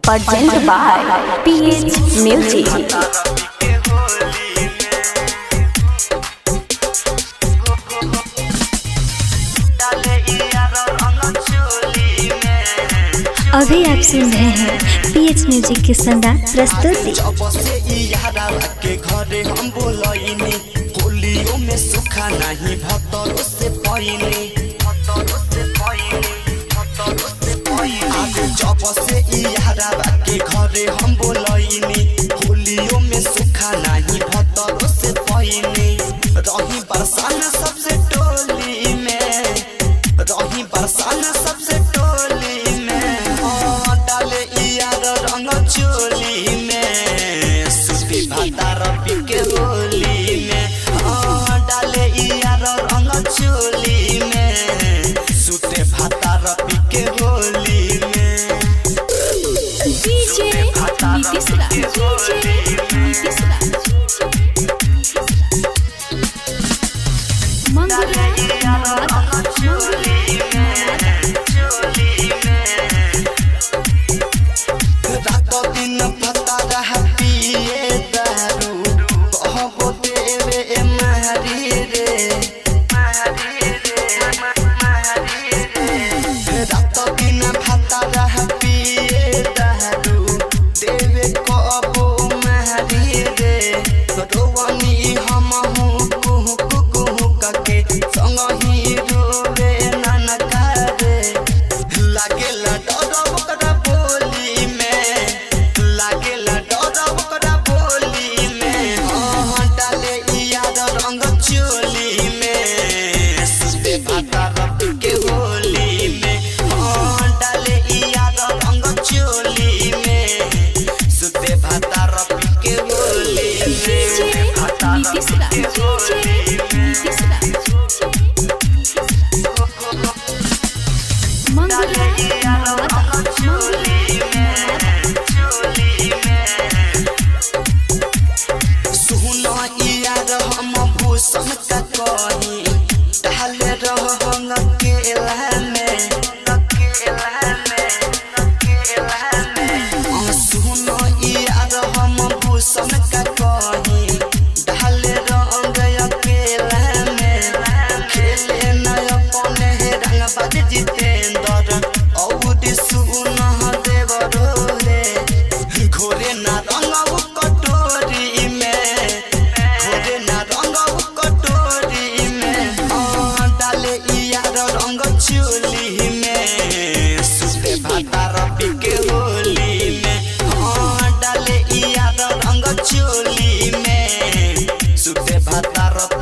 Present by PH Music. अभी आप सुन रहे हैं पीएच म्यूजिक की शानदार प्रस्तुति। जब से यारा के घरे हम बोलइनी, होलियो में सुखा नहीं भतरो से पइनी, भतरो से पइनी, भतरो से पइनी। आगे जब से यारा के घरे हम बोलइनी, होलियो में सुखा नहीं भतरो से पइनी। रही बरसान सबसे टोली में, रही बरसान सबसे टोली में, हाँ डाले यार रंग चोली में, सुती भाता रपी के होली में, हाँ डाले यार रंग चोली में, सुते भाता रपी के होली में। डीजे नीतीश राज, डीजे नीतीश राज, मंगुरा नवादा, मंगुरा नवादा। रात दिन पता रहा पिए दारू, कहबो देवे मारी रे, मारी रे, मारी रे। रात दिन भाता रहा पिए दारू, देवे कहबो मारी रे। रोवनी हमहु कुहु कुहु कके, संगही रोवे नानका रे। लागेला डर ओकरा बोली में, लागेला डर ओकरा बोली में, हाँ डाले यार रंग चोली में, सुते भाता रब के होली में, हाँ डाले यार रंग चोली में, सुते भाता रब के होली डीजे में, भाता नीतीश रब राज, के डीजे होली में। नीतीश राज, मंगुरा नवादा, मंगुरा नवादा। सुनो यार हम भूषण का कही, ढाल रहंग केला में, केला में, केला में। सुनो यार हम भूषण का कही, ढाल रंग अकेला में, खेले न अपने रंगबाज जितेंद्र और सुन देव रे, घोरे ना रंग कटोरी में, घोरे ना रंग कटोरी में, हाँ डाले यार रंग चोली में, सुते भाता रबी के होली में, हाँ डाले यार रंग चोली में, सुते भाता रबी